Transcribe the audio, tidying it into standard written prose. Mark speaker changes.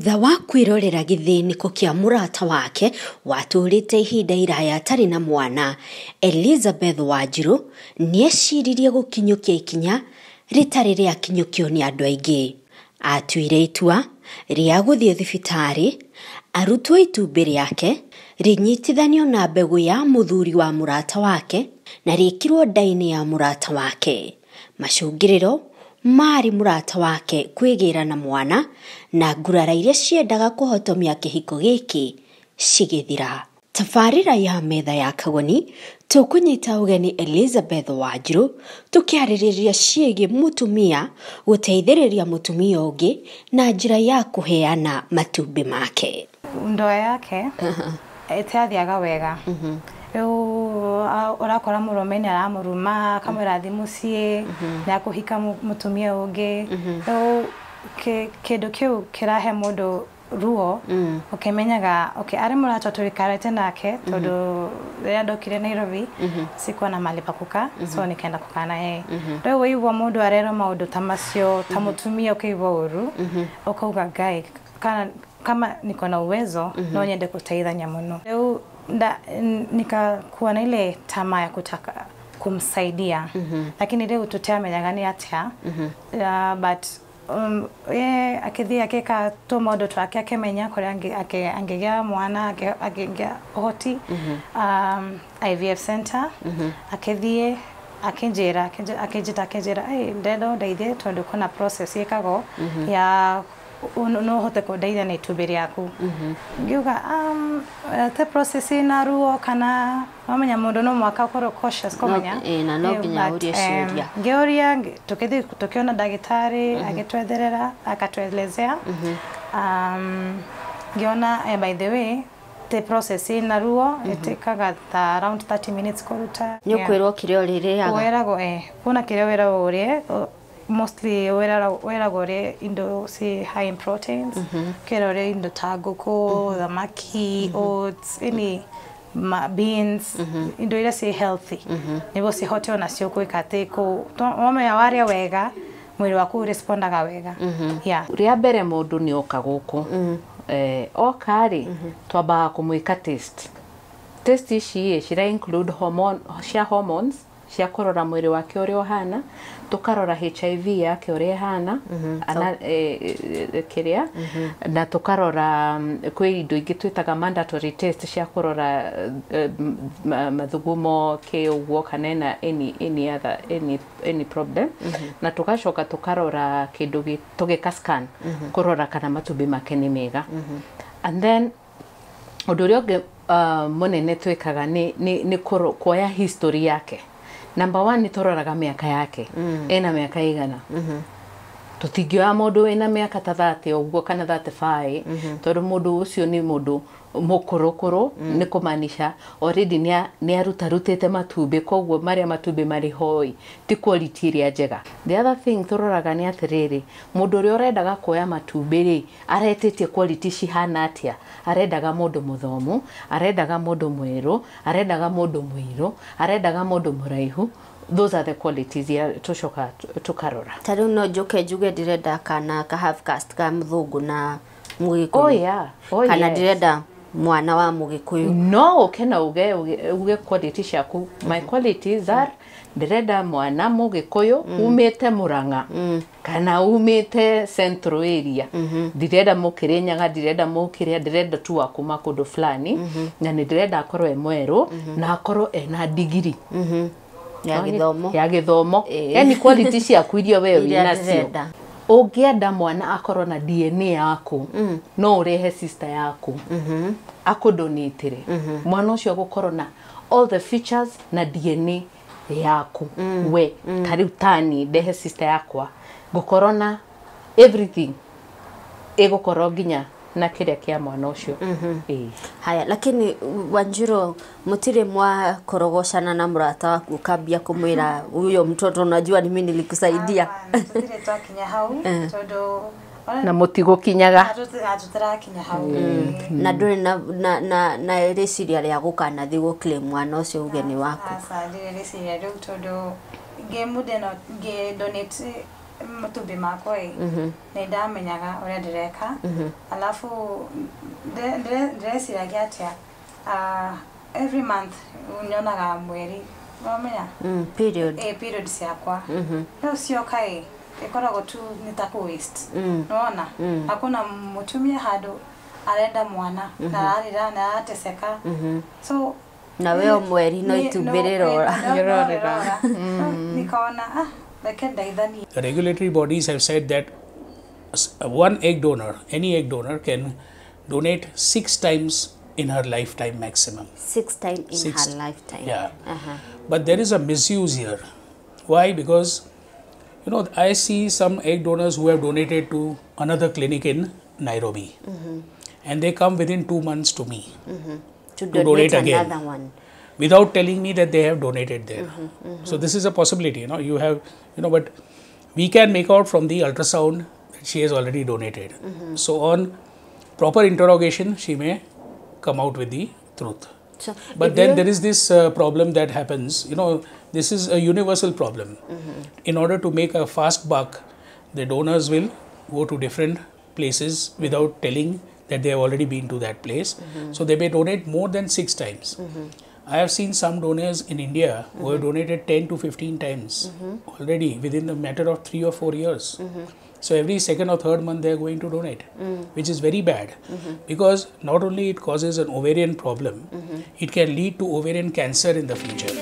Speaker 1: Thutha wa kwĩrorera gĩthĩnĩko kĩa mũrata wake watũrĩte ihinda iraya atarĩ na mwana, Elizabeth Wanjiru nĩeciririe gũkinyũkia ikinya rĩtarĩ rĩakinyũkio nĩ andũ aingĩ. Atuire itua rĩa gũthiĩ thibitarĩ arutwo itumbĩ rĩake rĩnyitithanio na mbegũ ya mũthuri wa mũrata wake na rĩkĩrwo nda-inĩ ya mũrata wake. Macũngĩrĩro marĩ mũrata wake kwĩgĩra na mwana na ngurara iria ciendaga kũhotomia kĩhiko gĩkĩ cigĩthira. Tabarĩra ya metha ya Kagoni tũkũnyita ũgeni Elizabeth Wanjiru tũkĩarĩrĩria ciĩgiĩ mũtumia gũteithĩrĩria mũtumia ũngĩ na njĩra ya kũheana matumbĩ make.
Speaker 2: Ndoa yake ĩtiathiaga wega. Rĩu ũrakora mũrũme nĩ aramũruma, akamwĩra athiĩ mũciĩ, nĩ akũhika mũtumia ũngĩ. Rĩu kĩndũ kĩu kĩrahe mũndũ ruo, ũkĩmenyaga okay, arĩ mũrata tũikarĩte nake tondũ rĩrĩa ndokire Nairobi sikuwa na mahali pa kukaa, so nikaenda kukaa na yeye. Rĩu waigua mũndũ arerwo maũndũ ta macio ta mũtumia ũkaigua ũru, ũkauga Ngai, kana kama niko na uwezo no nyende kuteithania mũno. Rĩu nikakuwa na ile tamaa ya kutaka kumsaidia, lakini rĩu tutiamenyaga nĩ atĩa. But ye akĩthiĩ akĩka tũmaũndũ twake akĩmenya kũrĩa angĩgĩa mwana, angĩgĩa ũhoti, IVF center, akĩthiĩ akĩnjĩra, akĩnjĩta akĩnjĩra, hey, ndĩrenda ũndeithie tondũ kuna process ĩkagwo ya no ũhote kũndeithia na itumbĩ rĩaku. Ngiuga te process ina ruo kana wamenya mũndũ no mwaka ũkorwo cautious kũmenya.
Speaker 1: Na no nginya ũrie ciũria.
Speaker 2: Ngĩũria, tũkĩthiĩ tũkĩona ndagĩtarĩ agĩtwetherera akatuelezea. Ngĩona by the way the process ina ruo ĩtĩkaga ta around 30 minutes kũruta.
Speaker 1: Nĩ ũkwĩrwo kĩrĩa ũrĩrĩaga?
Speaker 2: Wĩragwo kuna kĩrĩa wĩragwo ũrĩe, mostly wĩragwo ũrĩe indo ci high in proteins, kĩrĩa ũrĩe indo ta ngũkũ, thamaki, oats, any beans, indo iria ci healthy nĩguo cihote onacio gwĩka atĩ wamenya warĩa wega mwĩrĩ waku ũrespondaga wega.
Speaker 3: Rĩa mbere mũndũ nĩ oka gũkũ, oka rĩ twambaga kũmwĩka test. Test ici cira include hormone, cia hormones cia kũrora mwĩrĩ wake ũrĩa ũhana, tũkarora HIV yake ũrĩa ĩhana, kĩrĩa, na tũkarora kwĩ indo ingĩ twĩtaga mandatory test cia kũrora mathugumo kĩ ũguo kana ena any other any problem, na tũgacoka tũkarora kĩndũ tũgĩka scan kũrora kana matumbĩ make nĩ mega. And then ũndũ ũrĩa ũngĩ mũnene twĩkaga nĩ kuoya history yake. Number 1 nĩ tũroraga mĩaka yake, ena mĩaka igana. Tũtingĩoya mũndũ wĩna mĩaka ta 30 ũguo kana 35, tondũ mũndũ ũcio nĩ mũndũ mũkũrũkũrũ, nĩ kũmaanisha already nĩ arutarutĩte matumbĩ, koguo marĩa matumbĩ marĩ hoi ti quality ĩrĩa njega. The other thing tũroraga nĩ atĩrĩrĩ, mũndũ ũrĩa ũrendaga kuoya matumbĩ rĩ, aretĩtie quality cihana atĩa? Arendaga mũndũ mũthomu, arendaga mũndũ mwerũ, arendaga mũndũ mũirũ, arendaga mũndũ mũraihu. Those are the qualities ya tũcoka tũkarora.
Speaker 1: Ta rĩu no njoke njuge ndĩrenda kana ka half caste ka mũthũngũ na mũgĩkũyũ.
Speaker 3: Oh yeah. Oh
Speaker 1: kana
Speaker 3: yes.
Speaker 1: Ndĩrenda mwana wa mũgĩkũyũ.
Speaker 3: No ũke na uge quality ciaku. My qualities are ndĩrenda mwana mũgĩkũyũ umĩte Murang'a kana umĩte Central area. Ndirenda mũkĩrĩnyaga, ndirenda mũkĩrĩa, ndĩrenda tu wa kuma kũndũ fulani, na nĩ ndĩrenda akorwo e mwerũ na akorwo ena digiri
Speaker 1: ya gĩthomo.
Speaker 3: Ya gĩthomo. Yani quality ciaku iria we wĩnacio. Ũngĩenda mwana akorwo na DNA yaku, no ũrehe sister yaku akũdonatĩre. Mwana ũcio agũkorwo na all the features na DNA yaku. We ta rĩu tani ndehe sister yakwa ngũkorwo na everything ĩgũkorwo nginya na kĩrĩa kĩa mwana ũcio.
Speaker 1: Haya, lakini Wanjiru, mũtirĩ mwakorogocana na mũrata waku ũkambia kũmwĩra huyo mtoto unajua ni mimi nilikusaidia?
Speaker 2: Tũtirĩ twakinya hau tondũ
Speaker 3: na mũtigũkinyaga.
Speaker 2: Tũtirakinya hau.
Speaker 1: Na ndũrĩ na rĩciria rĩa gũkanathiĩ gũ-claim mwana ũcio uge nĩ waku?
Speaker 2: Aca, ndirĩ rĩciria rĩu tondũ ngĩmũndĩ no ngĩ donate matumbĩ makwa ĩ nĩ ndamenyaga ũrĩa ndĩreka, alafu ndĩreciragia atĩa, every month nyonaga mweri, wamenya?
Speaker 1: Period.
Speaker 2: Period ciakwa rĩu cioka ĩ ĩkoragwo tu nĩ ta kũ waste. Nĩwona hakuna mũtumia handũ arenda mwana na ararĩra na arateseka, so
Speaker 1: Na we o mweri no itumbĩ rĩrora.
Speaker 3: Rĩrorĩra.
Speaker 2: Nikaona reke ndeithanie.
Speaker 4: The regulatory bodies have said that one egg donor, any egg donor can donate 6 times in her lifetime maximum.
Speaker 1: 6 times in
Speaker 4: Six.
Speaker 1: her lifetime.
Speaker 4: Yeah. But there is a misuse here. Why? Because, you know, I see some egg donors who have donated to another clinic in Nairobi. And they come within 2 months to me.
Speaker 1: To
Speaker 4: donate
Speaker 1: donate
Speaker 4: again.
Speaker 1: another one.
Speaker 4: Without telling me that they have donated there. So this is a possibility, you know, you have, you know, but we can make out from the ultrasound that she has already donated. So on proper interrogation, she may come out with the truth.
Speaker 1: So,
Speaker 4: But
Speaker 1: if
Speaker 4: then
Speaker 1: you-
Speaker 4: there is this problem that happens, you know, this is a universal problem. In order to make a fast buck, the donors will go to different places without telling that they have already been to that place. So they may donate more than 6 times. I have seen some donors in India who have donated 10 to 15 times already within the matter of 3 or 4 years. So every second or third month they are going to donate, which is very bad, because not only it causes an ovarian problem, it can lead to ovarian cancer in the future.